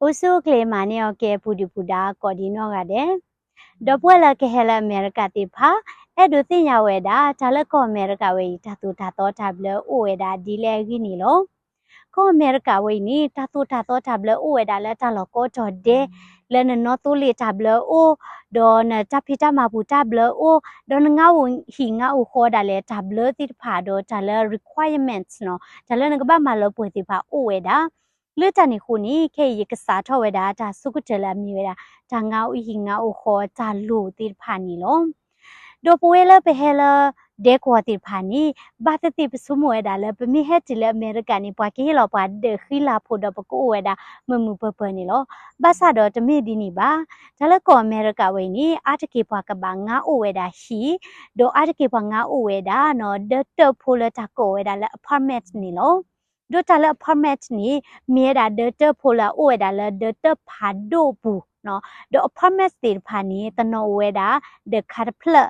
အိၣ်ဆူၣ်အိၣ်ချ့မၤန့ၢ်အီၤကဲ ပူၤဒုၣ်ပူၤဒါကိးဒံနီၢ်ဂၤဒဲး, ဒီပုၢ်ဝဲၢ်လၢကဟဲလၢအမဲရကၤသ့ၣ်တဖၣ် အဲၣ်ဒိးသ့ၣ်ညါဝဲဒၣ် တၢ်လၢကီၢ်အမဲရကၤဝဲအံၤ တၢ်သိၣ်တၢ်သီတၢ်ဘျၢအိၣ်ဝဲဒၣ်ဒ်လဲၣ်အဂ့ၢ်န့ၣ်လီၤ. ကီၢ်အမဲရကၤဝဲအံၤန့ၣ် တၢ်သိၣ်တၢ်သီတၢ်ဘျၢအိၣ်ဝဲဒၣ်လၢတၢ်လီၢ်ကိးတီၤဒဲး, လၢနနီၣ်သိလ့ၣ်တၢ်ဘျၢအိၣ်, ဒီးနတၢ်ဖံးတၢ်မၤပူၤတၢ်ဘျၢအိၣ်, ဒီးနငါအိၣ်ဟံၣ်ငါအိၣ်ဃီဒၣ်လဲာ်တၢ်ဘျၢသ့ၣ်တဖၣ် ဒီးတၢ်လၢ requirements နီၤ, တၢ်လၢနကဘၣ်မၤလၢပှဲၤသ့ၣ်တဖၣ်အိၣ်ဝဲဒၣ် လၢတၢ်န့ၣ်အဃိန့ၣ် ခဲအံၤယကစးထီၣ်ဝဲဒၣ် တၢ်ဆိကတၢၢ်လၢအမ့ၢ်ဝဲဒၣ် တၢ်ငါအိၣ်ဟံၣ်ငါအိၣ်ဃီတၢ်လိၣ်သ့ၣ်တဖၣ်န့ၣ်လီၤ. ဒီးပဝဲလၢပဟဲလၢဒဲကဝီၤသ့ၣ်တဖၣ်န့ၣ် ဘၣ်သ့ၣ်သ့ၣ်ပဆိကမိၣ်ဝဲဒၣ်လၢ ပမ့ၢ်ဟဲတုၤလၢအမဲရကၤန့ၣ် ပှၤကဟ့ၣ်လီၤပှၤဒၢးဃံလၤဖိဒီးပကအိၣ်ဝဲဒၣ်မုာ်မုာ်ပၢၤပၢၤန့ၣ်လီၤ. ဘၣ်ဆၣ်ဒီးတမ့ၢ်ဒ်န့ၣ်ဘၣ်. တၢ်လၢကီၢ်အမဲရကၤဝဲအံၤန့ၣ် အါတက့ၢ်ပှၤကဘၣ်ငါအိၣ်ဝဲဒၣ်ဟံၣ်, ဒီးအါတက့ၢ်ပှၤငါအိၣ်ဝဲဒၣ်နီၤ ဒၢတၢၢ်ဖိလၢတၢ်ကိးဝဲဒၣ်လၢ apartment န့ၣ်လီၤ. ဒီးတၢ်လၢ apartment န့ၣ် မ့ၢ်ဝဲဒၣ်ဒၢတၢၢ်ဖိလၢအအိၣ်ဝဲဒၣ်လၢဒၢတၢၢ်ဖးဒိၣ်အပူၤနီၤ. ဒီး apartment သ့ၣ်တဖၣ်န့ၣ် တနီၤအိၣ်ဝဲဒၣ် ဒၢးခါတဖျၢၣ်,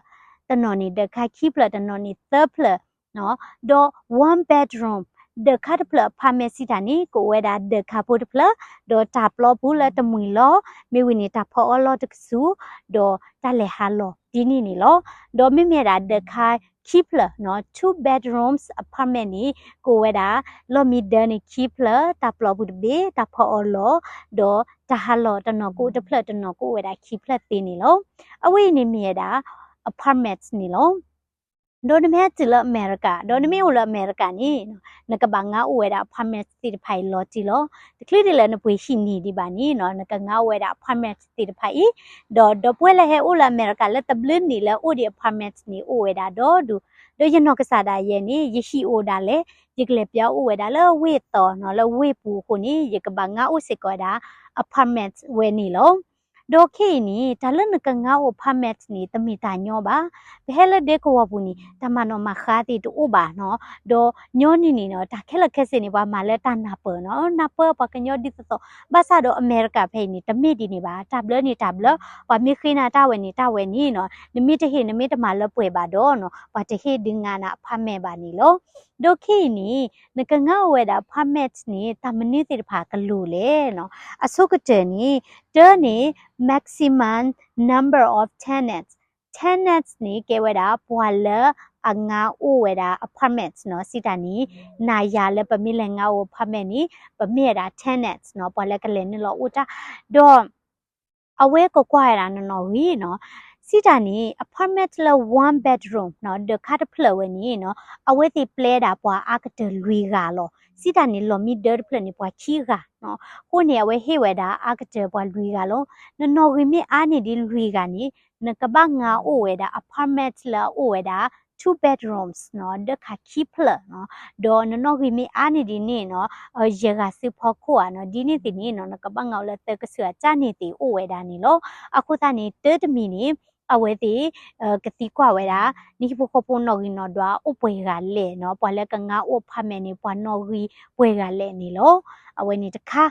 တနီၤန့ၣ်ဒၢးခါခံဖျၢၣ်, တနီၤန့ၣ်သၢဖျၢၣ်နီၤ. ဒီး one bedroom ဒၢးခါတဖျၢၣ် apartment စံးတၢ်န့ၣ် ကအိၣ်ဝဲဒၣ်ဒၢးခါဖိတဖျၢၣ်, ဒီးတၢ်ပျီပူၤလၢတမှံၤလီၤ, မ့ၢ်ဝံၤန့ၣ် တၢ်ဖီအီၣ်လီၢ်တကဆူၣ်, ဒီးတၢ်လဲၤဟးလီၢ်ဒ်န့ၣ်န့ၣ်လီၤ. ဒီးမ့မ့ၢ်ဝဲဒၣ်ဒၢးခါခံဖျၢၣ်နီၤ two bedrooms apartment န့ၣ် ကအိၣ်ဝဲဒၣ် လီၢ်မံဒၢန့ၣ်ခံဖျၢၣ်, တၢ်ပျီပူၤတဘ့ၣ်, တၢ်ဖီအီၣ်လီၢ်, ဒီးတၢ်ဟးလီၢ်တနီၤကအိၣ်တဖျၢၣ် တနီၤကအိၣ်ဝဲဒၣ်ခံဖျၢၣ်သ့န့ၣ်လီၤ. အဝဲအံၤန့ၣ်မ့ၢ်ဝဲဒၣ် apartment န့ၣ်လီၤ. ဒီးနမ့ၢ်ဟဲတုၤလၢအမဲရကၤ, ဒီးနမ့ၢ်အိၣ်လၢအမဲရကၤန့ၣ် နကဘၣ်ငါအိၣ်ဝဲဒၣ် apartment သ့ၣ်တဖၣ်အံၤလီၤတံၢ်လီၤ. တချုးဒ်လၢနပှ့ၤဟံၣ်န့ၢ်ဒံးဘၣ်န့ၣ်နီၤ နကငါအိၣ်ဝဲဒၣ် apartment သ့ၣ်တဖၣ်အံၤ, ဒီးဒီပုၢ်ဝဲၢ်လၢဟဲအိၣ်လၢအမဲရကၤလၢတဘျုးနံၣ်လၢအိၣ်ဒံး apartment န့ၣ် အိၣ်ဝဲဒၣ်ဒီဒူၣ်, ဒီးယနီၢ်ကစၢ်ဒၣ်ယဲန့ၣ် ယဟံၣ်အိၣ်ဒၣ်လဲာ်, ယကလဲၤပၠီအိၣ်ဝဲဒၣ်လၢဝ့ၢ်သီနီၤ လၢဝ့ၢ်ပူၤအဃိန့ၣ် ယကဘၣ်ငါအိၣ်စ့ၢ်ကီးဝဲဒၣ် apartment ဝဲန့ၣ်လီၤ. ဒီးခဲအံၤန့ၣ် တၢ်လၢနကငါအိၣ် apartment န့ၣ် တမ့ၢ်တၢ်ညီဘၣ်. ပဟဲလၢဒဲကဝီၤပူၤန့ၣ် တၢ်မၤနီၣ်မၤဃါသ့ၣ်တအိၣ်ဘၣ်နီၤ, ဒီးညီနုၢ်န့ၣ်နီၤ တၢ်ခဲလၢာ်ခဲဆ့န့ၣ် ပှၤမၤလၢတၢ်နၢ်ပၢၢ်နီၤ, နၢ်ပၢၢ်ပှၤကညီဒ်သိးသိး, ဘၣ်ဆၣ်ဒီးအမဲရကၤဖဲအံၤန့ၣ် တမ့ၢ်ဒ်န့ၣ်ဘၣ်, တၢ်ဘျၢန့ၣ်တၢ်ဘျၢ, ပှၤမ့ၢ်ဃ့နၤတၢ်ဝဲန့ၣ်တၢ်ဝဲန့ၣ်နီၤ, နမ့ၢ်တဟ့ၣ် နမ့ၢ်တမၤလၢပှဲၤဘၣ်ဒီးနီၤ ပှၤတဟ့ၣ်ဒုးနၤ apartment ဘၣ်န့ၣ်လီၤ. ဒီးခဲအံၤန့ၣ် နကငါအိၣ်ဝဲဒၣ် apartment န့ၣ် တၢ်မနုၤသ့ၣ်တဖၣ်ကလိၣ်လဲၣ်နီၤ, အဆိကတၢၢ်န့ၣ် တၢန့ၣ် maximum number of tenants, tenants န့ၣ် ကဲဝဲဒၣ်ပှၤလၢအငါအိၣ်ဝဲဒၣ် apartment နီၤ, စံးတၢ်န့ၣ် နၤယၤလၢပမ့ၢ်လဲၤငါအိၣ် apartment န့ၣ် ပမ့ၢ်ဝဲဒၣ် tenants နီၤ, ပှၤလၢကလဲၤနုာ်လီၤအိၣ်တၢ်, ဒီး အဝဲကကွၢ်ဝဲဒၣ်နနီၣ်ဂံၢ်နီၤ, စံးတၢ်န့ၣ် apartment လၢ one bedroom နီၤ ဒၢးခါတဖျၢၣ်ဝဲန့ၣ်နီၤ, အဝဲသ့ၣ်ပျဲဒၣ်ပှၤအါကတၢၢ်လွံၢ်ဂၤလီၤ. စံးတၢ်န့ၣ် လီၢ်မံဒၢတဖျၢၣ်န့ၣ် ပှၤခံဂၤနီၤ, အဃိန့ၣ် အဝဲဟ့ၣ်ဝဲဒၣ်အါကတၢၢ်ပှၤလွံၢ်ဂၤလီၤ. နနီၣ်ဂံၢ်မ့ၢ်အါန့ၢ်ဒ်လွံၢ်ဂၤန့ၣ် နကဘၣ်ငါအိၣ်ဝဲဒၣ် apartment လၢအအိၣ်ဝဲဒၣ် two bedrooms နီၤ ဒၢးခါခံဖျၢၣ်နီၤ, ဒီးနနီၣ်ဂံၢ်မ့ၢ်အါန့ၢ်ဒ်န့ၣ်နီၤ ယဲၢ်ဂၤစုဖီခိၣ်ဧါနီၤ, ဒ်န့ၣ်သ့ၣ်န့ၣ်နီၤ နကဘၣ်ငါအိၣ်လၢသၢကဆၢအကၢ်န့ၣ်သ့ၣ်အိၣ်ဝဲဒၣ်န့ၣ်လီၤ. အဃိသတးန့ၣ် တၢတမံၤန့ၣ် အဝဲသ့ၣ် ကသံကွၢ်ဝဲဒၣ် နဟံၣ်ဖိဃီဖိနီၣ်ဂံၢ်နီၣ်ဒွးအိၣ်ပှဲၤဂၤလဲၣ်နီၤ, ပှၤလၢကငါအိၣ် apartment န့ၣ် ပှၤနီၣ်ဂံၢ်ပှဲၤဂၤလဲၣ်န့ၣ်လီၤ. အဝဲန့ၣ်တခါ,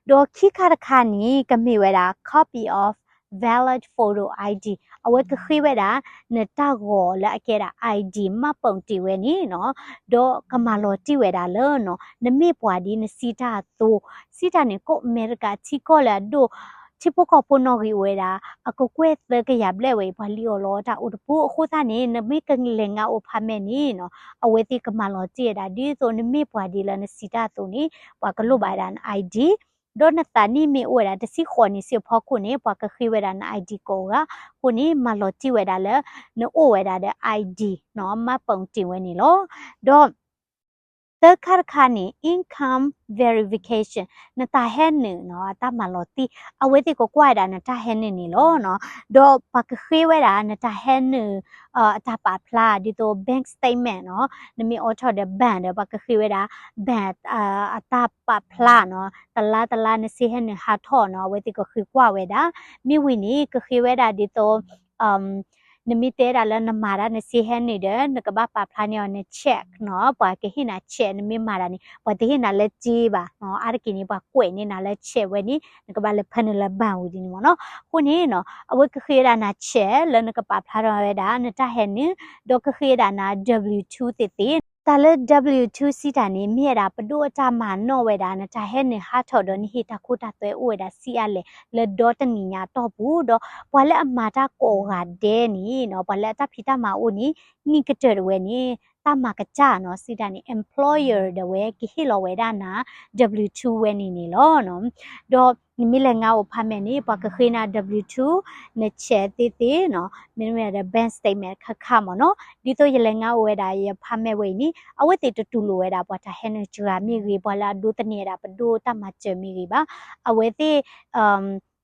ဒီးခံခါတခါန့ၣ် ကမ့ၢ်ဝဲဒၣ် copy of valid photo I D, အဝဲကဃ့ဝဲဒၣ် နတၢ်ဂီၤလၢအကဲဒၣ် I D မှတ်ပုံတင် ဝဲန့ၣ်နီၤ, ဒီးကမၤလီၤတံၢ်ဝဲဒၣ်လၢနီၤ နမ့ၢ်ပှၤဒ်နစံးတၢ်အသိး, စံးတၢ်န့ၣ် ကီၢ်အမဲရကၤထံကီၢ်လၢအဒိၣ် ထံဖိကီၢ်ဖိနီၣ်ဂံၢ်အိၣ်ဝဲဒၣ် အကကွဲၢ်သၢကယၤဘျဲၣ်ဝဲအံၤ ပှၤလံၣ်အီၣ်လီအီၣ်တၢ်အိၣ်တပူၤ, အဃိသတးန့ၣ် နမ့ၢ်ကလဲၤငါအိၣ် apartment န့ၣ်နီၤ အဝဲသ့ၣ်ကမၤလီၤတံၢ်ဝဲဒၣ် ဒ်သိးနမ့ၢ်ပှၤဒ်လၢနစံးတၢ်အသိးန့ၣ် ပှၤကလိၣ်ဘၣ်ဝဲဒၣ်န I D, ဒီးနသးနံၣ်မ့ၢ်အိၣ်ဝဲဒၣ်တဆံဃိးနံၣ်ဆံးအဖီခိၣ်န့ၣ် ပှၤကဃ့ဝဲဒၣ်န I D ကိးဂၤ, အဃိန့ၣ် မၤလီၤတံၢ်ဝဲဒၣ်လၢ နအိၣ်ဝဲဒၣ်ဒီး I D နီၤ မှတ်ပုံတင် ဝဲန့ၣ်လီၤ. ဒီး သၢခါတခါန့ၣ် income verification နတၢ်ဟဲနုာ်နီၤ အတၢ်မၤလီၤတံၢ်, အဝဲသ့ၣ်ကကွၢ်ဝဲဒၣ်နတၢ်ဟဲနုာ်န့ၣ်လီၤနီၤ, ဒီးပှၤကဃ့ဝဲဒၣ်နတၢ်ဟဲနုာ် အတၢ်ပာ်ဖျါ ဒ်သိး bank statement နီၤ, နမ့ၢ်အိးထီၣ်ဒီး bank ဒီး ပှၤကဃ့ဝဲဒၣ် bank အတၢ်ပာ်ဖျါနီၤ, တလါတလါ နစ့ဟဲနုာ်ဟးထီၣ်နီၤ, အဝဲသ့ၣ်ကဃ့ကွၢ်ဝဲဒၣ်, မ့ၢ်ဝံၤန့ၣ် ကဃ့ဝဲဒၣ်ဒ်သိး နမ့ၢ်တဲဒၣ်လၢနမၤတၢ်နစ့ဟဲနုာ်ဒီး နကဘၣ်ပာ်ဖျါန့ၢ်အီၤန check နီၤ, ပှၤကဟ့ၣ်နၤ check နမ့ၢ်မၤတၢ်န့ၣ် ပှၤတဟ့ၣ်နၤလၢစ့ဘၣ်နီၤ, အါတက့ၢ်န့ၣ် ပှၤကွဲးန့ၢ်နၤလၢ check ဝဲန့ၣ် နကဘၣ်လဲၤဖၢနုာ်လၢ bank ဝံၤဒ်န့ၣ်မ့ၢ်နီၤ, အဃိန့ၣ်နီၤ အဝဲကဃ့ဝဲဒၣ်န check လၢနကပာ်ဖျါထီၣ်ဝဲဒၣ် နတၢ်ဟဲနုာ်, ဒီးကဃ့ဝဲဒၣ်န W two သ့ၣ်သ့ၣ် တၢ်လၢ W two စံးတၢ်န့ၣ် မ့ၢ်ဝဲဒၣ်ပဒိၣ်အတၢ်မၤနီၣ်ဝဲဒၣ် နတၢ်ဟဲနုာ်ဟးထီၣ်ဒီးနဟ့ၣ်တၢ်ခိတၢ်သွဲအိၣ်ဝဲဒၣ်ဆံးအါလဲၣ် လၢဒီတနံၣ်ညါအတီၢ်ပူၤ ဒီးပှၤလၢအမၤတၢ်ကိးဂၤဒဲးန့ၣ်နီၤ ပှၤလၢအတၢ်ဖံးတၢ်မၤအိၣ်န့ၣ် နံၣ်ကတၢၢ်တဝဲန့ၣ် တၢ်မၤကစၢ်နီၤ စံးတၢ်န့ၣ် employer ဒၣ်ဝဲ ကဟ့ၣ်လီၤဝဲဒၣ်နၤ W two ဝဲန့ၣ်န့ၣ်လီၤ. ဒီးနမ့ၢ်လဲၤငါအိၣ် apartment န့ၣ် ပှၤကဃ့နၤ W two နဆဲးသ့သ့နီၤ မ့တမ့ၢ်ဒီး bank statement ခါခါမ့ၢ်နီၤ ဒ်သိးယလဲၤငါအိၣ်ဝဲဒၣ်ယ apartment ဝဲအံၤန့ၣ် အဝဲသ့ၣ်တတူၢ်လိာ်ဝဲဒၣ် ပှၤတၢ်ဟဲနုာ်စှၤမ့ၢ်ဂ့ၤ ပှၤလၢအဒိးသန့ၤဝဲဒၣ်ပဒိၣ်တၢ်မၤစၢၤမ့ၢ်ဂ့ၤဘၣ် အဝဲသ့ၣ်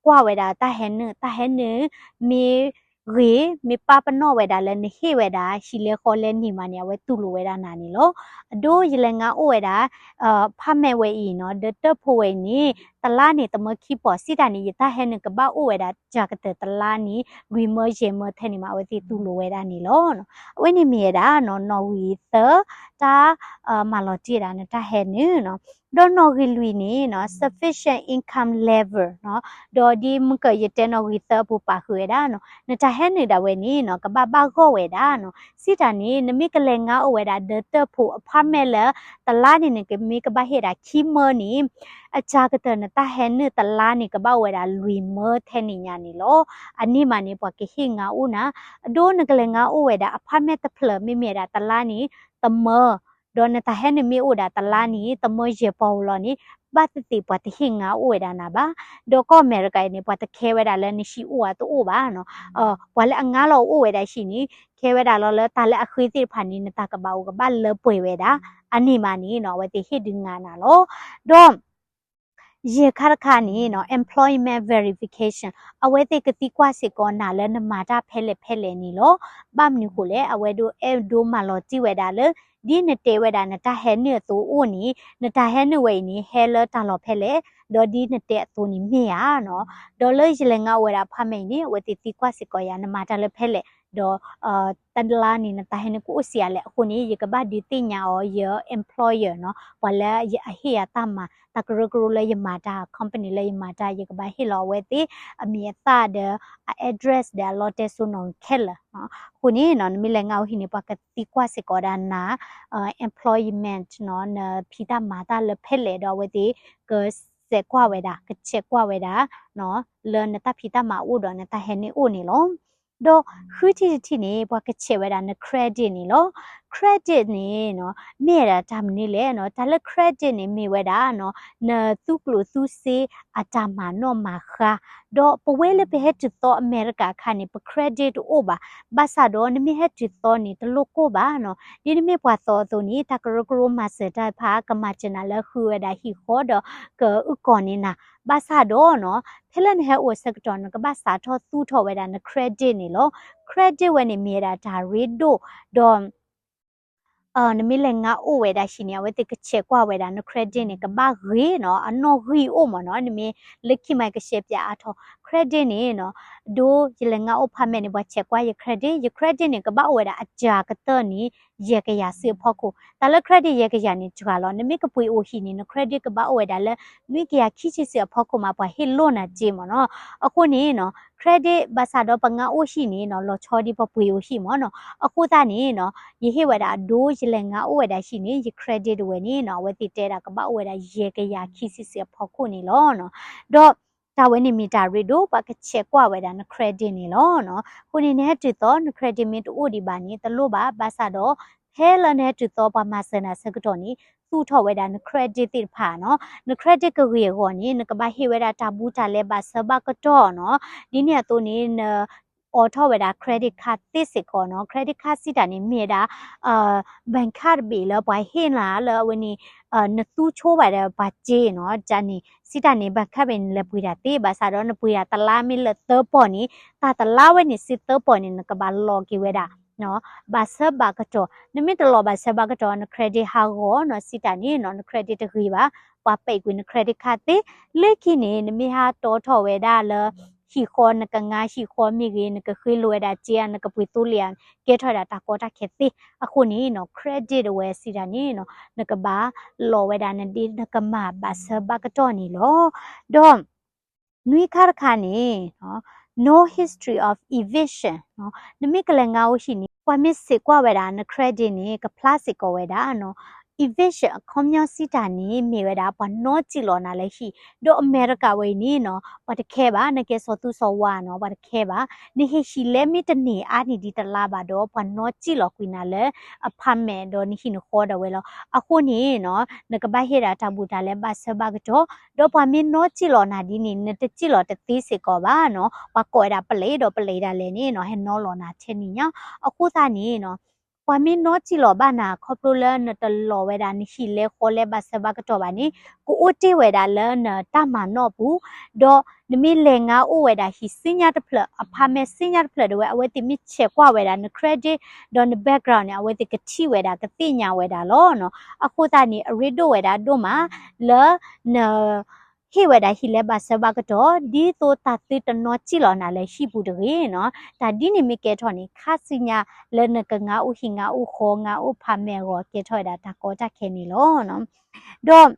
ကွၢ်ဝဲဒၣ်တၢ်ဟဲနုာ် တၢ်ဟဲနုာ်မ့ၢ်ဂ့ၤ မ့ၢ်ပာ်ပနီၣ်ဝဲဒၣ်လၢနဟ့ၣ်ဝဲဒၣ် ဟံၣ်လဲဃီလဲန့ၢ်မးန့ၣ် အဝဲတူၢ်လိာ်ဝဲဒၣ်နၤန့ၣ်လီၤ. အဒိယလဲၤငါအိၣ်ဝဲဒၣ် apartment ဝဲအံၤနီၤ ဒီးတၢၢ်ဖိဝဲအံၤန့ၣ် တလါန့ၣ် တမၢခံပီၢ် စံးတၢ်န့ၣ် ယတၢ်ဟဲနုာ်ကဘၣ်အိၣ်ဝဲဒၣ် ကၢ်ကတၢၢ်တလါန့ၣ် လွံၢ်မၢယဲၢ်မၢထဲန့ၣ်မး အဝဲသ့ၣ်တူၢ်လိာ်ဝဲဒၣ်န့ၣ်လီၤ. အဝဲန့ၣ်မ့ၢ်ဝဲဒၣ်နီၤ နီၣ်ဂံၢ်သၢ တၢ် မၤလီၤတံၢ်ဝဲဒၣ်နတၢ်ဟဲနုာ်နီၤ ဒီးနီၣ်ဂံၢ်လွံၢ်န့ၣ်နီၤ sufficient income level နီၤ ဒီးဒ်မုၢ်ကၢၢ်ယတဲနီၣ်ဂံၢ်သၢအပူၤပာ်ဃုာ်ဝဲဒၣ်နီၤ နတၢ်ဟဲနုာ်ဒၣ်ဝဲန့ၣ်နီၤ ကဘၣ်ဘၣ်ဂီၢ်ဝဲဒၣ်နီၤ စံးတၢ်န့ၣ် နမ့ၢ်ကလဲၤငါအိၣ်ဝဲဒၣ်ဒီးတၢၢ်ဖိ apartment လၢ တလါန့ၣ် နကမ့ၢ်ကဘၣ်ဟ့ၣ်ဒၣ်ခံမၢန့ၣ် အကၢ်ကတၢၢ်နတၢ်ဟဲနုာ်တလါန့ၣ် ကဘၣ်အိၣ်ဝဲဒၣ်လွံၢ်မၢထဲန့ၣ်ညါန့ၣ်လီၤ. အန့ၣ်မးန့ၣ် ပှၤကဟ့ၣ်ငါအိၣ်နၤ အဒိနကလဲၤငါအိၣ်ဝဲဒၣ် apartment တဖျၢၣ် မ့မ့ၢ်ဝဲဒၣ်တလါန့ၣ် တမၢ ဒီးနတၢ်ဟဲနုာ်မ့ၢ်အိၣ်ဒၣ်တလါန့ၣ် တမၢယဲၢ်ပီၢ်ဧိၤလီၤန့ၣ် ဘၣ်သ့ၣ်သ့ၣ်ပှၤတဟ့ၣ်ငါအိၣ်ဝဲဒၣ်နၤဘၣ်. ဒီးကီၢ်အမဲရကၤအံၤန့ၣ် ပှၤတခဲဝဲဒၣ်လၢနဟံၣ်အိၣ်ဧါတအိၣ်ဘၣ်နီၤ ပှၤလၢအငါလီၤအိၣ်ဝဲဒၣ်ဟံၣ်န့ၣ် ခဲဝဲဒၣ်လီၤလၢတၢ်လၢအဃ့သ့ၣ်တဖၣ်န့ၣ် နတၢ်ကဘၣ်အိၣ်ကဘၣ်လၢပှဲၤဝဲဒၣ် အန့ၣ်မးန့ၣ်နီၤ အဝဲသ့ၣ်ဟ့ၣ်ဒုးငါနၤလီၤ. ဒီး ယဲၢ်ခါတခါန့ၣ်နီၤ employment verification အဝဲသ့ၣ်ကသံကွၢ်စ့ၢ်ကီးနၤလၢနမၤတၢ်ဖဲလဲၣ်ဖဲလဲၣ်န့ၣ်လီၤ. ဘၣ်မနုၤဃိလဲၣ် အဝဲဒိးအဲၣ်ဒိးမၤလီၤတံၢ်ဝဲဒၣ်လၢ ဒ်နတဲဝဲဒၣ်နတၢ်ဟဲနုာ်အသိးအိၣ်န့ၣ် နတၢ်ဟဲနုာ်ဝဲအံၤန့ၣ် ဟဲလၢတၢ်လီၢ်ဖဲလဲၣ် ဒီးဒ်နတဲအသိးန့ၣ်မ့ၢ်ဧါနီၤ. ဒီးလၢယလဲၤငါအိၣ်ဝဲဒၣ် apartment အံၤန့ၣ် အဝဲသ့ၣ်သံကွၢ်စ့ၢ်ကီးယၤ နမၤတၢ်လၢဖဲလဲၣ် ဒီး တလါန့ၣ် နတၢ်ဟဲနုာ်ကအိၣ်ဆံးအါလဲၣ် အဃိန့ၣ် ယကဘၣ်ဒုးသ့ၣ်ညါအီၤ ယ employer နီၤ ပှၤလၢအဟ့ၣ်ယၤတၢ်မၤ တၢ်ကရၢကရိလၢယမၤတၢ် company လၢယမၤတၢ် ယကဘၣ်ဟ့ၣ်လီၤအဝဲသ့ၣ် အမံၤအသၣ်ဒီး အ address ဒီးအလီတဲစိနီၣ်ဂံၢ်ခဲလၢာ်. အဃိန့ၣ်နီၤ နမ့ၢ်လဲၤငါအိၣ်ဟံၣ်န့ၣ် ပှၤကသံကွၢ်စ့ၢ်ကီးဒၣ်နၤ employment နီၤ နဖံးတၢ်မၤတၢ်လၢဖဲလဲၣ်ဒီး အဝဲသ့ၣ်ကစဲးကွၢ်ဝဲဒၣ် ကဆဲးကွၢ်ဝဲဒၣ် လၢနတၢ်ဖံးတၢ်မၤအိၣ်ဒီးနတၢ်ဟဲနုာ်အိၣ်န့ၣ်လီၤ. ဒီးဃုထံၣ်တထံၣ်န့ၣ် ပှၤကဆဲးဝဲဒၣ်န credit န့ၣ်လီၤ. credit န့ၣ်နီၤ မ့ၢ်ဝဲဒၣ်တၢ်မနုၤလဲၣ်နီၤ တၢ်လၢ credit န့ၣ် မ့ၢ်ဝဲဒၣ်နီၤ နသူကျိၣ်သူစ့အတၢ်မၤနီၣ်မၤဃါ, ဒီးပဝဲလၢပဟဲတုၤသီအမဲရကၤအခါန့ၣ် ပ credit တအိၣ်ဘၣ်. ဘၣ်ဆၣ်ဒီးနမ့ၢ်ဟဲတုၤသီန့ၣ် တလိၣ်ကိၢ်ဘၣ်နီၤ. ဒ်နမ့ၢ်ပှၤသီအသိးန့ၣ် တၢ်ကရၢကရိမၤစၢၤတၢ်တဖၣ် ကမၤစၢၤနၤလၢဃုဝဲဒၣ်ဟံၣ်ဃီဒီးကအုၣ်ကီၤန့ၢ်နၤ. ဘၣ်ဆၣ်ဒီးနီၤ ဖဲလၢနဟဲအိၣ်အဆၢကတီၢ် နကဘၣ်စးထီၣ်သူၣ်ထီၣ်ဝဲဒၣ်န credit န့ၣ်လီၤ. credit ဝဲန့ၣ်မ့ၢ်ဝဲဒၣ်တၢ်ရ့ဒိၣ်, ဒီး နမ့ၢ်လဲၤငါအိၣ်ဝဲဒၣ်ဟံၣ်န့ၣ် အဝဲသ့ၣ်ကဆဲးကွၢ်ဝဲဒၣ်န credit န့ၣ် ကဘၣ်ဂ့ၤနီၤ, အနီၣ်ဂံၢ်အိၣ်မ့ၢ်နီၤ, နမ့ၢ်လၢခံမးကဆဲးပၠးအါထီၣ် credit န့ၣ်နီၤ, ဒိယလဲၤငါအိၣ် apartment န့ၣ် ပှၤဆဲးကွၢ်ယ credit, ယ credit န့ၣ် ကဘၣ်အိၣ်ဝဲဒၣ်အစှၤကတၢၢ်န့ၣ် ယဲၢ်ကယၤစုအဖီခိၣ်. တၢ်လၢ credit ယဲၢ်ကယၤန့ၣ် စှၤလီၤ. နမ့ၢ်ကပှ့ၤအိၣ်ဟံၣ်န့ၣ် န credit ကဘၣ်အိၣ်ဝဲဒၣ်လၢ နွံကယၤခံဆံစုအဖီခိၣ်မး ပှၤဟ့ၣ်လိၢ်နၤစ့မ့ၢ်နီၤ. အဃိန့ၣ်နီၤ credit ဘၣ်ဆၣ်ဒီးပငါအိၣ်ဟံၣ်န့ၣ်နီၤ လီၤဆီဒ်ပှၤပှ့ၤအိၣ်ဟံၣ်မ့ၢ်နီၤ. အဃိသတးန့ၣ်နီၤ ယဟ့ၣ်ဝဲဒၣ်အဒိ ယလဲၤငါအိၣ်ဝဲဒၣ်ဟံၣ်န့ၣ် ယ credit တဝဲန့ၣ်နီၤ အဝဲသ့ၣ်တဲဒၣ်ကဘၣ်အိၣ်ဝဲဒၣ်ယဲၢ်ကယၤခံဆံစုအဖီခိၣ်န့ၣ်လီၤ. ဒီးတၢ်ဝဲန့ၣ်မ့ၢ်တၢ်ရ့ဒိၣ် ပှၤကဆဲးကွၢ်ဝဲဒၣ်န credit န့ၣ်လီၤ. အဃိန့ၣ် နဟဲတုၤသီ န credit မ့ၢ်တအိၣ်ဒံးဘၣ်န့ၣ် တလိၣ်ဘၣ်. ဘၣ်ဆၣ်ဒီး ဖဲလၢနဟဲတုၤသီ ပှၤမၤစၢၤနၤဆၢကတီၢ်န့ၣ် သူၣ်ထီၣ်ဝဲဒၣ်န credit သ့ၣ်တဖၣ်နီၤ. န credit ကဂ့ၤအဂီၢ်န့ၣ် နကဘၣ်ဟ့ၣ်ဝဲဒၣ်တၢ်ဘူးတၢ်လဲဘၣ်ဆၢဘၣ်ကတီၢ်နီၤ. ဒ်န့ၣ်အသိးန့ၣ် နအိးထီၣ်ဝဲဒၣ် credit card သ့စ့ၢ်ကီးနီၤ. credit card စံးတၢ်န့ၣ် မ့ၢ်ဝဲဒၣ် bank card တဘ့ၣ်လၢပှၤဟ့ၣ်နၤလၢအဝဲန့ၣ် နသူဆိဝဲဒၣ်ပှၤစ့နီၤ. တၢ်န့ၣ် စံးတၢ်န့ၣ် bank card ဘ့ၣ်န့ၣ် နလဲၤပှ့ၤတၢ်သ့ ဘၣ်ဆၣ်ဒီးနပှ့ၤတၢ်တလါမ့ၢ်လၢသၢပီၢ်န့ၣ် တၢ်တလါဝဲန့ၣ် စုသၢပီၢ်န့ၣ် နကဘၣ်လီၤက့ၤဝဲဒၣ် ဘၣ်ဆၢဘၣ်ကတီၢ်. နမ့ၢ်တလီၤဘၣ်ဆၢဘၣ်ကတီၢ် န credit ဟးဂီၤနီၤ စံးတၢ်န့ၣ်နီၤ န credit တဂ့ၤဘၣ်, ပှၤပဲာ်ကွံာ်န credit card သ့. လၢခံန့ၣ် နမ့ၢ်ဟးတီထီၣ်ဝဲဒၣ်လၢ ဟံၣ်ဃီနကငါဟံၣ်ဃီမ့ၢ်ဂ့ၤ နကဃ့လိာ်ဝဲဒၣ်စ့ဧါ နကပှ့ၤသိလ့ၣ်ဧါ ကဲထီၣ်ဝဲဒၣ်တၢ်ကီတၢ်ခဲသ့. အဃိန့ၣ်နီၤ credit တဝဲစံးတၢ်န့ၣ်နီၤ နကဘၣ်လီၤဝဲဒၣ်နဒ့ နကမၤဘၣ်ဆၢဘၣ်ကတီၢ်န့ၣ်လီၤ. ဒီး နွံခါတခါန့ၣ် no history of eviction နမ့ၢ်ကလဲၤငါအိၣ်ဟံၣ်န့ၣ် ပှၤမ့ၢ်စံးကွၢ်ဝဲဒၣ်န credit န့ၣ် ကဖျါစ့ၢ်ကီးဝဲဒၣ်နီၤ. Eviction အခီပညီစံးတၢ်န့ၣ် မ့ၢ်ဝဲဒၣ်ပှၤနီၣ်စံၣ်လီၤနၤလၢဟံၣ်, ဒီးအမဲရကၤဝဲအံၤန့ၣ်နီၤ ပှၤတခဲဘၣ်, နကဲစီၤသူစီၤဝါနီၤ ပှၤတခဲဘၣ်. နဟ့ၣ်ဟံၣ်လဲမ့ၢ်တန့ၢ်အါန့ၢ်ဒံးတလါဘၣ်ဒီး ပှၤနီၣ်စံၣ်လီၤကွံာ်နၤလၢ apartment ဒီးနဟံၣ်နဃီဒၣ်ဝဲလီၤ. အဃိန့ၣ်နီၤ နကဘၣ်ဟ့ၣ်ဒၣ်တၢ်ဘူးတၢ်လဲဘၣ်ဆၢဘၣ်ကတီၢ်, ဒီးပှၤမ့ၢ်နီၣ်စံၣ်လီၤနၤဒ်န့ၣ် နတစံၣ်လီၤတသ့စ့ၢ်ကီးဘၣ်နီၤ. ပှၤကိးဝဲဒၣ်ပလံးဒီးပလံးဒၣ်လဲာ်န့ၣ်နီၤ ဟဲနီၣ်လီၤနၤထဲန့ၣ်ညါ. အဃိသတးန့ၣ်နီၤ ပှၤမ့ၢ်နီၣ်စံၣ်လီၤဘၣ်နၤ ခီဖျိလၢနတလီၤဝဲဒၣ်နဟံၣ်လဲဃီလဲဘၣ်ဆၢဘၣ်ကတီၢ်ဘၣ်န့ၣ် ကအိၣ်တ့ၢ်ဝဲဒၣ်လၢနတၢ်မၤနီၣ်ပူၤ, ဒီးနမ့ၢ်လဲၤငါအိၣ်ဝဲဒၣ်ဟံၣ်စံညါတဖျၢၣ် apartment စံညါတဖျၢၣ်ဒၣ်ဝဲ အဝဲသ့ၣ်မ့ၢ်ဆဲးကွၢ်ဝဲဒၣ်န credit ဒီးန background န့ၣ် အဝဲသ့ၣ်ကထံၣ်ဝဲဒၣ်ကသ့ၣ်ညါဝဲဒၣ်လီၤနီၤ. အဃိသတးန့ၣ် အရ့ဒိၣ်ဝဲဒၣ်ဒိၣ်မး လၢန ဟ့ၣ်ဝဲဒၣ်ဟံၣ်လဲဘၣ်ဆၢဘၣ်ကတီၢ် ဒ်သိးတၢ်သုတနီၣ်စံၣ်လီၤနၤလၢဟံၣ်ပူၤတဂ့ၤနီၤ. တၢ်ဒ်န့ၣ်မ့ၢ်ကဲထီၣ်န့ၣ် ခါဆူညါလၢနကငါအိၣ်ဟံၣ်ငါအိၣ်ဃီ ငါအိၣ် apartment အဂီၢ် ကဲထီၣ်ဝဲဒၣ်တၢ်ကီတၢ်ခဲန့ၣ်လီၤ. ဒီး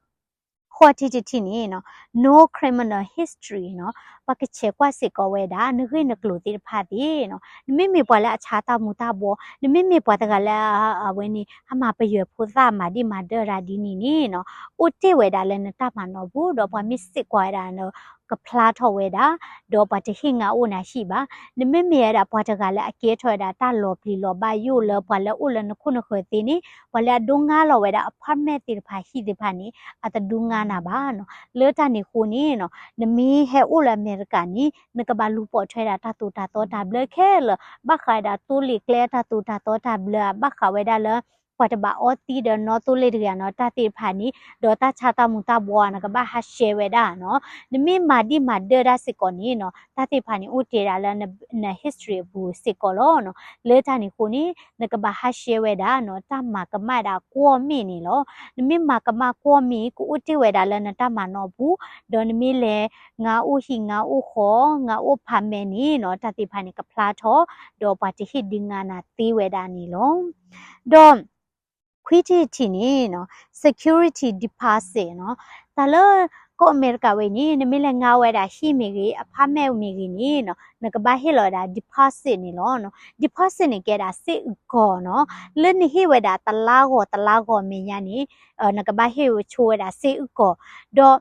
ဃိးထံၣ်တထံၣ်န့ၣ်နီၤ no criminal history နီၤ, ပှၤကဆဲးကွၢ်စ့ၢ်ကီးဝဲဒၣ် နဂ့ၢ်နကျိၤသ့ၣ်တဖၣ်သ့ၣ်နီၤ. နမ့မ့ၢ်ပှၤလၢအဆါတၢ်မူၤတၢ်ဘှီ, နမ့မ့ၢ်ပှၤတဂၤလၢအဝဲန့ၣ် အမၤပယွဲၢ်ဖိသၣ်မၤဒံးမၤဒၢၣ်တၢ်ဒ်န့ၣ်န့ၣ်နီၤ အိၣ်တ့ၢ်ဝဲဒၣ်လၢနတၢ်မၤနီၣ်ပူၤ ဒီးပှၤမ့ၢ်စံးကွၢ်ဝဲဒၣ် ကဖျါထီၣ်ဝဲဒၣ် ဒီးပှၤတဟ့ၣ်ငါအိၣ်နၤဟံၣ်ဘၣ်. နမ့မ့ၢ်ဝဲဒၣ်ပှၤတဂၤလၢအကဲထီၣ်ဝဲဒၣ်တၢ်လီၤပျံၤလီၤဘၣ်ယိၣ်လၢပှၤလၢအိၣ်လၢနခိၣ်နဃၢၤသ့န့ၣ် ပှၤလၢအဒိငါလီၤဝဲဒၣ် apartment သ့ၣ်တဖၣ်ဟံၣ်သ့ၣ်တဖၣ်န့ၣ် အတဒိငါနၤဘၣ်နီၤ. လၢတၢ်န့ၣ်အဃိန့ၣ်နီၤ နမ့ၢ်ဟဲအိၣ်လၢအမဲရကၤန့ၣ် နကဘၣ်လူၤပိာ်ထွဲဒၣ်တၢ်သိၣ်တၢ်သီတၢ်ဘျၢခဲလၢာ်, ဘၣ်ဃးဝဲဒၣ်သိလ့ၣ်ကျဲတၢ်သိၣ်တၢ်သီတၢ်ဘျၢ ဘၣ်ဃးဝဲဒၣ်လၢ ပှၤတဘၣ်အီသံဒီးနီၣ်သိလ့ၣ်တဂ့ၤနီၤ တၢ်သ့ၣ်တဖၣ်န့ၣ် ဒီးတၢ်ဆါတၢ်မူၤတၢ်ဘှီနကဘၣ်ဟးရှဲဝဲဒၣ်နီၤ. နမ့ၢ်မၤဒံးမၤဒၢၣ်တၢ်စ့ၢ်ကီးန့ၣ်နီၤ တၢ်သ့ၣ်တဖၣ်န့ၣ် အိၣ်တ့ၢ်ဒၣ်လၢန history အပူၤစ့ၢ်ကီးလီၤနီၤ. လၢတၢ်န့ၣ်အဃိန့ၣ် နကဘၣ်ဟးရှဲဝဲဒၣ်နီၤ တၢ်မၤကမၣ်ဒၣ်ကွီၢ်မ့ၣ်န့ၣ်လီၤ. နမ့ၢ်မၤကမၣ်ကွီၢ်မ့ၣ် ကအိၣ်တ့ၢ်ဝဲဒၣ်လၢနတၢ်မၤနီၣ်အပူၤ, ဒီးနမ့ၢ်လဲၤငါအိၣ်ဟံၣ်ငါအိၣ်ဃီ ငါအိၣ် apartment န့ၣ်နီၤ တၢ်သ့ၣ်တဖၣ်န့ၣ် ကဖျါထီၣ် ဒီးပှၤတဟ့ၣ်ဒုးငါနၤသ့ဝဲဒၣ်န့ၣ်လီၤ. ဒီး ခွံထံၣ်တထံၣ်န့ၣ်နီၤ security deposit နီၤ. တၢ်လၢကီၢ်အမဲရကၤဝဲအံၤန့ၣ် နမ့ၢ်လဲၤငါဝဲဒၣ်ဟံၣ်မ့ၢ်ဂ့ၤ apartment မ့ၢ်ဂ့ၤန့ၣ်နီၤ နကဘၣ်ဟ့ၣ်လီၤဝဲဒၣ် deposit န့ၣ်လီၤ. deposit န့ၣ်ကဲဒၣ်စ့အုၣ်ကီၤနီၤ. လၢနဟ့ၣ်ဝဲဒၣ်တလါဂီၤတလါဂီၤမဲာ်ညါန့ၣ် နကဘၣ်ဟ့ၣ်ဝဲဆိဝဲဒၣ်စ့အုၣ်ကီၤ, ဒီး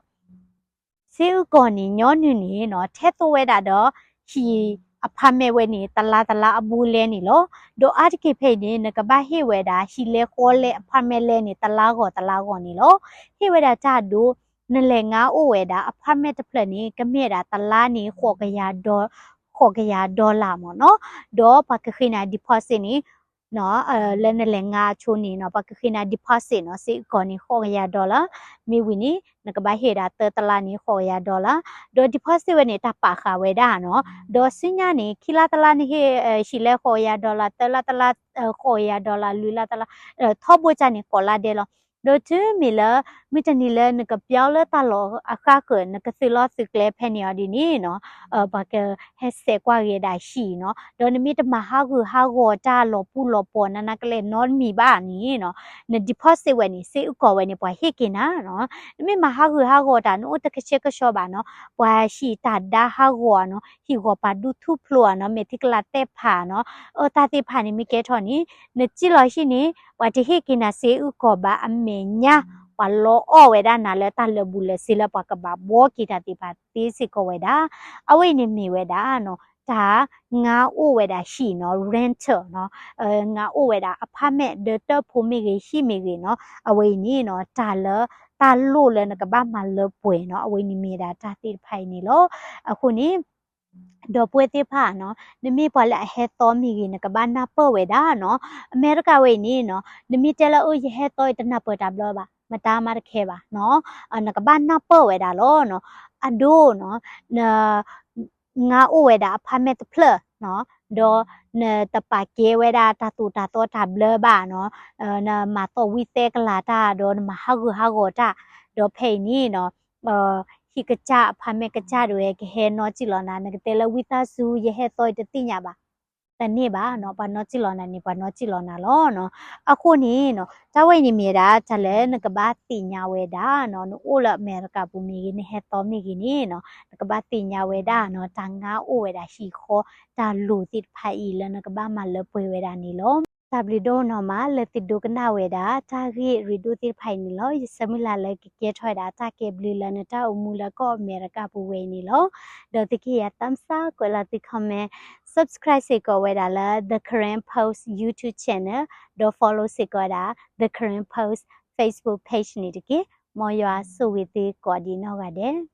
စ့အုၣ်ကီၤန့ၣ် ညီနုၢ်န့ၣ်နီၤ ထဲသိးဝဲဒၣ်ဒီး ဟံၣ် apartment ဝဲန့ၣ် တလါတလါအဘူးလဲန့ၣ်လီၤ. ဒီးအါတက့ၢ်ဖဲအံၤန့ၣ် နကဘၣ်ဟ့ၣ်ဝဲဒၣ် ဟံၣ်လဲဃီလဲ apartment လဲန့ၣ် တလါဂီၤတလါဂီၤန့ၣ်လီၤ. ဟ့ၣ်ဝဲဒၣ်တၢ်ဒိ နလဲၤငါအိၣ်ဝဲဒၣ် apartment တဖျၢၣ်န့ၣ် ကမ့ၢ်ဝဲဒၣ်တလါန့ၣ် ဃိးကယၤ dollar မ့ၢ်နီၤ. ဒီးပှၤကဃ့နၤ deposit န့ၣ် လၢနလဲၤငါအဆိန့ၣ်နီၤ ပှၤကဃ့နၤ deposit နီၤ စ့အုၣ်ကီၤန့ၣ် ဃိးကယၤ dollar, မ့ၢ်ဝံၤန့ၣ် နကဘၣ်ဟ့ၣ်ဝဲဒၣ်သၢတလါန့ၣ် ဃိးကယၤ dollar, ဒီး deposit ဝဲန့ၣ် တၢ်ပာ်ဃာ်ဝဲဒၣ်နီၤ, ဒီးဆူညါန့ၣ် ခံလါတလါနဟ့ၣ် ဟံၣ်လဲဃိးကယၤ dollar, သၢလါတလါ ဃိးကယၤ dollar, လွံၢ်လါတလါ ထီဘိကၢ်န့ၣ် ကိးလါဒဲးလီၤ. ဒီးတုၤမ့ၢ်လၢ မုၢ်တနံၤလၢနကပျီလၢတၢ်လီၢ်အဃါဃၢၤ နကသုးလီၢ်သုးကျဲဖဲန့ၣ်အီၤဒ်န့ၣ်နီၤ ပှၤကဟဲစဲးကွၢ်ဂ့ၤဒၣ်ဟံၣ်နီၤ, ဒီးနမ့ၢ်တမၤဟးဂူာ်ဟးဂီၤတၢ်လီၤပူၤလီၤပှီၤနးနးကလဲာ်နီတမံၤဘၣ်န့ၣ်နီၤ, န deposit ဝဲန့ၣ် စ့အုၣ်ကီၤဝဲန့ၣ် ပှၤဟ့ၣ်က့ၤနၤနီၤ, နမ့ၢ်မၤဟးဂူာ်ဟးဂီၤတၢ် နအိၣ်တကဆှဲကဆှီဘၣ်နီၤ, ပှၤဟံၣ်တၢ်ဒါဟးဂီၤနီၤ, ဟံၣ်ဂီၤပာ်ဒူထူဖျိဧါနီၤ, မဲာ်ထံကလၤတဲာ်ဖးနီၤ, အတၢ်သ့ၣ်တဖၣ်န့ၣ် မ့ၢ်ကဲထီၣ်န့ၣ် နစံၣ်လီၤဟံၣ်န့ၣ် ပှၤတဟ့ၣ်က့ၤနၤစ့အုၣ်ကီၤဘၣ်အမဲာ်ညါ, ပှၤလီအီၣ်ဝဲဒၣ်နၤလၢတၢ်လၢာ်ဘူၣ်လၢာ်စ့လၢပှၤကဘၣ်ဘှီက့ၤတၢ်သ့ၣ်တဖၣ်သ့စ့ၢ်ကီးဝဲဒၣ်. အဝဲအံၤန့ၣ်မ့ၢ်ဝဲဒၣ်နီၤ, တၢ်ငါအိၣ်ဝဲဒၣ်ဟံၣ်နီၤ, rental နီၤ, ငါအိၣ်ဝဲဒၣ် apartment ဒီးတၢ်ဖိမ့ၢ်ဂ့ၤ ဟံၣ်မ့ၢ်ဂ့ၤနီၤ, အဝဲအံၤန့ၣ်နီၤ, တၢ်လၢတၢ်လိၣ်လၢနကဘၣ်မၤလၢပှဲၤနီၤ, အဝဲအံၤန့ၣ်မ့ၢ်ဒၣ်တၢ်သ့ၣ်တဖၣ်အံၤန့ၣ်လီၤ. အဃိန့ၣ် ဒီပုၢ်ဝဲၢ်သ့ၣ်တဖၣ်နီၤ, နမ့ၢ်ပှၤလၢအဟဲသီမ့ၢ်ဂ့ၤ နကဘၣ်နၢ်ပၢၢ်ဝဲဒၣ်နီၤ. အမဲရကၤဝဲအံၤန့ၣ်နီၤ, နမ့ၢ်တဲလၢအၢ ယဟဲသီအံၤ တနၢ်ပၢၢ်တၢ်ဘျၢဘၣ်, မတၤမးတခဲဘၣ်နီၤ, နကဘၣ်နၢ်ပၢၢ်ဝဲဒၣ်လီၤနီၤ. အဒိနီၤ, န ငါအိၣ်ဝဲဒၣ် apartment တဖျၢၣ်နီၤ, ဒီးနတပာ်ကဲဝဲဒၣ်တၢ်သိၣ်တၢ်သီတၢ်ဘျၢဘၣ်နီၤ, နမၤသီၣ်ဝံသဲကလၤတၢ် ဒီးနမၤဟးဂူာ်ဟးဂီၤတၢ်, ဒီးဖဲအံၤန့ၣ်နီၤ ဟံၣ်ကစၢ် apartment ကစၢ်ဒၣ်ဝဲ ကဟဲနီၣ်စံၣ်လီၤနၤ, နကတဲလၢဝံသးစူၤ ယဟဲသီအံၤတသ့ၣ်ညါဘၣ်, တန့ၢ်ဘၣ်နီၤ, ပှၤနီၣ်စံၣ်လီၤနၤန့ၣ် ပှၤနီၣ်စံၣ်လီၤနၤလီၤနီၤ. အဃိန့ၣ်နီၤ တၢ်ဝဲအံၤန့ၣ်မ့ၢ်ဝဲဒၣ် တၢ်လၢနကဘၣ်သ့ၣ်ညါဝဲဒၣ်နီၤ, နအိၣ်လၢအမဲရကၤပူၤမ့ၢ်ဂ့ၤ နဟဲသီမ့ၢ်ဂ့ၤန့ၣ်နီၤ, နကဘၣ်သ့ၣ်ညါဝဲဒၣ်နီၤ တၢ်ငါအိၣ်ဝဲဒၣ်ဟံၣ်ဃီ တၢ်လိၣ်သ့ၣ်တဖၣ်အံၤလၢနကဘၣ်မၤလၢပှဲၤဝဲဒၣ်န့ၣ်လီၤ. တၢ်ဘျုးဒိၣ်နီၢ်မး လၢသုဒိကနၣ်ဝဲဒၣ် တၢ်ဂ့ၢ်ရ့ဒိၣ်သ့ၣ်တဖၣ်အံၤန့ၣ်လီၤ. ယဆၢမုၢ်လၢ်လၢကကဲထီၣ်ဝဲဒၣ် တၢ်ကဲဘျုးလၢနတၢ်အိၣ်မူလၢကီၢ်အမဲရကၤပူၤဝဲအံၤန့ၣ်လီၤ. ဒီးသုကဟ့ၣ်ယၤ thumbs up ကွဲးလီၤသု comment, subscribe စ့ၢ်ကီးဝဲဒၣ်လၢ The Karen Post YouTube channel, ဒီး follow စ့ၢ်ကီးဝဲဒၣ် The Karen Post Facebook page န့ၣ်တက့ၢ်. မ်ယွၤဆိၣ်ဂ့ၤသုကိးဒံးနီၢ်ဂၤဒဲး.